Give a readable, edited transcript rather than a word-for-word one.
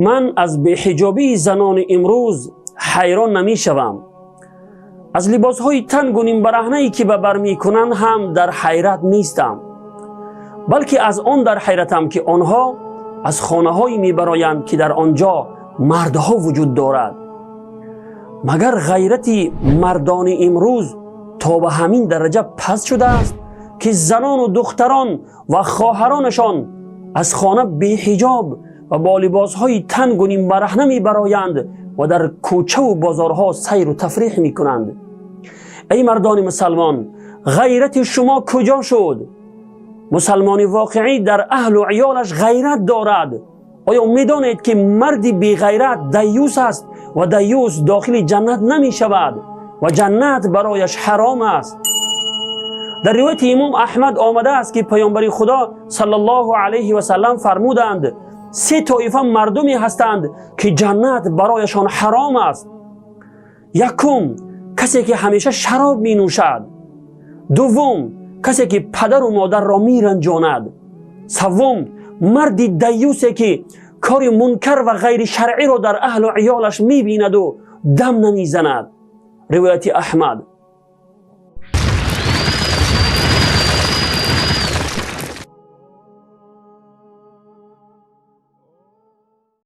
Ман аз беҳиҷобии занони имрӯз ҳайрон намешавам. Аз либосҳои тангу нимбараҳнае, ки ба бар мекунанд, ҳам дар ҳайрат нестам, балки аз он дар ҳайратам, ки онҳо аз хонаҳое мебароянд, ки дар он ҷо мардҳо вуҷуд дорад. Магар ғайрати мардони имрӯз то ба ҳамин дараҷа паст шудааст, ки занону духтарон ва хоҳаронашон аз хона беҳиҷоб ва бо либосҳои тангу нимбараҳна мебароянд ва дар кӯчаву бозорҳо сайру тафриҳ мекунанд? Эй мардони мусалмон, ғайрати шумо куҷо шуд? Мусалмони воқеӣ дар аҳлу иёлаш ғайрат дорад. Оё медонед, ки марди беғайрат даюс аст ва даюс дохили ҷаннат намешавад ва ҷаннат барояш ҳаром аст? Дар ривояти имом Аҳмад омадааст, ки паёмбари Худо саллаллоҳу алайҳи васаллам фармуданд: се тоифа мардуме ҳастанд, ки ҷаннат барояшон ҳаром аст. Якум, касе ки ҳамеша шароб менӯшад. Дуввум, касе ки падару модарро меранҷонад. Саввум, марди даюсе, ки кори мункар ва ғайришаръиро дар аҳлу иёлаш мебинаду дам намезанад. Ривояти Аҳмад.